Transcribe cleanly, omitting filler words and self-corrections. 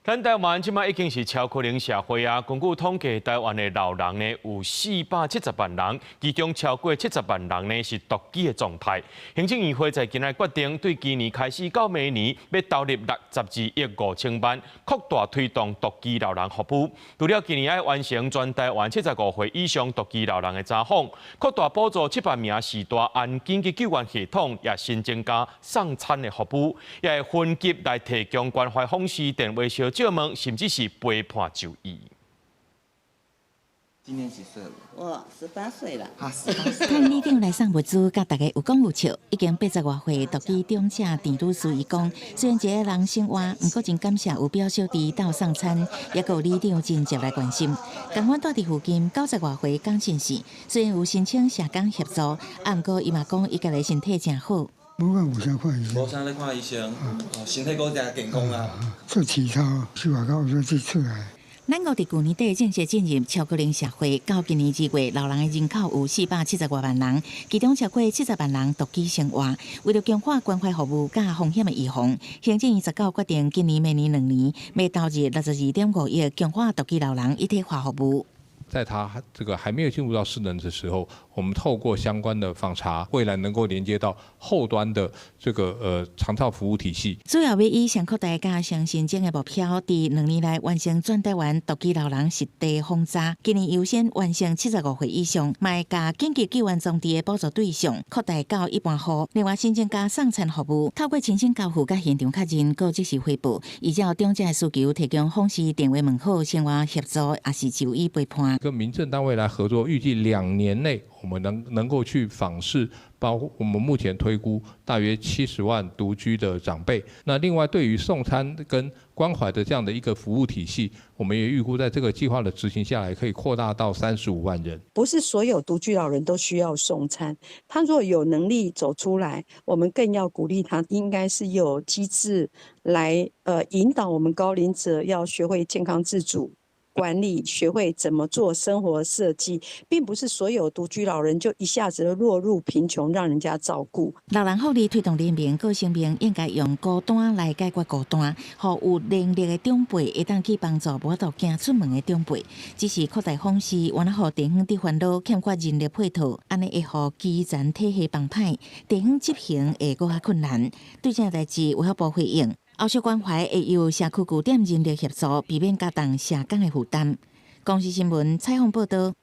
咱台灣這擺已經是超高齡社會啊！根據統計，台灣的老人呢有470萬人，其中超過七十萬人呢是獨居的狀態。行政院會在今仔決定，對今年開始到明年，欲投入62億5千萬，擴大推動獨居老人服務。除了今年愛完成全台灣75歲以上獨居老人的查訪，擴大補助700名序大安緊急救援系統，也新增加送餐的服務，也會分級來提供關懷訪視、電話相借問，甚至是陪伴就醫。今年幾歲了？我18歲了。啊，18歲。看里長來送物資，佮大家有講有笑。已經80外歲獨居長者鄭女士伊講，雖然一个人生活，毋過真感謝有表小弟鬥送餐，也閣有里長真濟來關心。仝款住佇附近90外歲江先生，雖然有申請社工協助，啊，毋過伊嘛講伊家己身體誠好。無講有啥看醫生，無啥咧看醫生，哦，身體閣誠健康啊。做體操，去外口說去出來。咱國佇舊年底正式進入超高齡社會，到今年2月，老人的人口有470外萬人，其中超過七十萬人獨居生活。為著強化關懷服務佮風險的預防，行政院19決定今年、明年2年，欲投入62.5億，強化獨居老人一體化服務。在他這個還沒有進入到失能的時候，我們透過相關的訪查，未來能夠連接到後端的這個長照服務體系。主要欲以雙擴大佮雙新增的目標，佇2年內完成全台灣獨居老人實地訪查。今年優先完成75歲以上，嘛會共緊急救援裝置的補助對象擴大到一般戶。另外新增加送餐服務，透過親情交付佮現場確認，閣即時回報，依照長者的需求提供訪視、電話問好、生活協助，抑是就醫陪伴。跟民政單位來合作，預計2年內我們能夠去訪視，包括我們目前推估大約70萬獨居的長輩。那另外對於送餐跟關懷的這樣的一個服務體系，我們也預估在這個計劃的執行下來，可以擴大到35萬人。不是所有獨居老人都需要送餐，他若有能力走出來，我們更要鼓勵他，應該是有機制來引導我們高齡者要學會健康自主管理，學會怎麼做生活設計，並不是所有獨居老人就一下子落入貧窮，讓人家照顧。老人福利推動聯盟閣聲明，應該用孤單來解決孤單，予有能力的長輩會當去幫助無法度行出門的長輩。只是擴大訪視，猶若予地方佇煩惱欠缺人力配套，按呢會予基層體系崩歹，地方執行會閣較困難。對這代誌，衛福部回應，後續關懷會由社區據點人力協助，避免加重社工的負擔。公視新聞採訪報導。